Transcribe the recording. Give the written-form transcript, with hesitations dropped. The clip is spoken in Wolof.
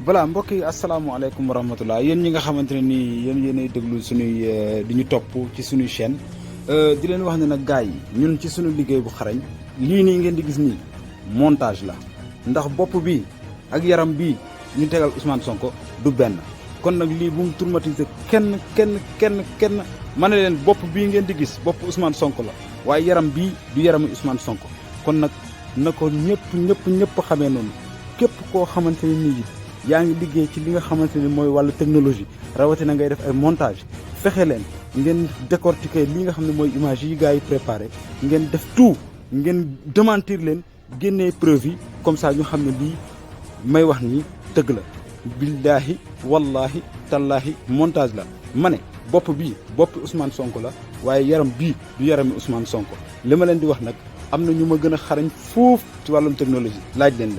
voilà mbokk yi asalaamaaleykum wa rahmatulah yéen ñi nga xamante ne nii yéenay déglu suñuy di ñu topp ci suñuy chaîne di leen wax ne nag gars yi ñun ci suñu liggéey bu xarañ lii nii ngeen di gis nii montage la ndax bopp bi ak yaram bi ñu tegal Ousmane Sonko du benn kon nag lii bu mu traumatisé kenn ma ne leen bopp bii ngeen di gis bopp Ousmane Sonko la waaye yaram bii du yaramu Ousmane Sonko kon nag na ko ñëpp xamee noonu képp koo xamante ne nii yaa ngi liggéey ci li nga xamante ne mooy wàllu technologie rawatina ngay def ay montage fexe leen ngeen décortiquer li nga xam ne mooy image yi gars yi préparé ngeen def tout ngeen démentir leen génnee preuve yi comme ça ñu xam ne lii may wax nii dëgg la billaahi wallaahi tallaahi montage la ma ne bopp bii boppi Ousmane Sonko la waaye yaram bii du yarami Ousmane Sonko li ma leen di wax nag am na ñu ma gën a xarañ foofu ci wàllum technologie laaj leen